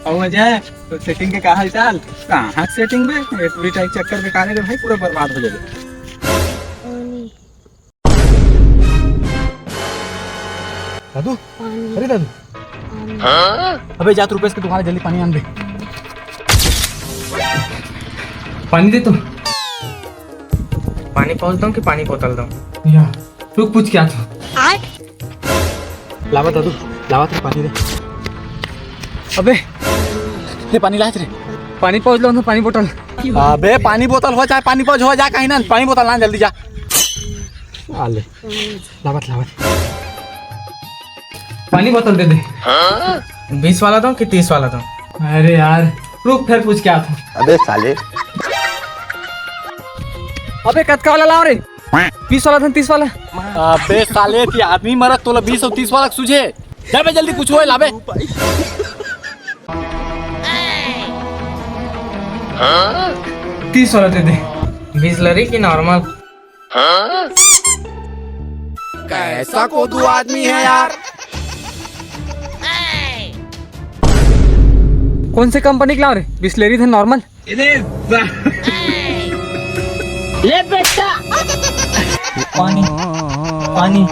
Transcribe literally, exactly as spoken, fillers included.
अउ अजय, तो सेटिंग के का हाल चाल? कहाँ सेटिंग बे? ये पूरी टाइप चक्कर बेकार है भाई, पूरा बर्बाद हो जाएगा। दादू, पानी। अरे दादू। पानी। अबे जा तो रुपेश के दुकान, जल्दी पानी आन दे। पानी दे तो। पानी पहुंच दूं कि पानी बोतल दूं? या, रुक, पूछ के आत हूँ। लावा दादू, लावा तेरे पानी दे। अबे, दे पानी लात रे। पानी पहुंच लो ना, पानी बोतल। अबे पानी बोतल हो चाहे पानी पहुंच हो, जा कहीं ना, पानी बोतल ना, जल्दी जा। आ ले। लावत, लावत। पानी बोतल दे दे। बीस वाला दूं कि तीस वाला दूं? अरे यार, रुक, फिर पूछ के आत हूँ। अबे साले। अबे कतका वाला लाव रे? बीस वाला था, तीस वाला। अबे साले, ते आदमी मरत तोला बीस अउ तीस वाला सूझे? जा बे जल्दी कुछ होय लाबे। तीस वाला दे दे। बिसलरी की नॉर्मल? कैसा कोदू आदमी है यार। कौन से कंपनी के लाव रे? बिसलेरी थे नॉर्मल? ले बेटा। पानी, पानी।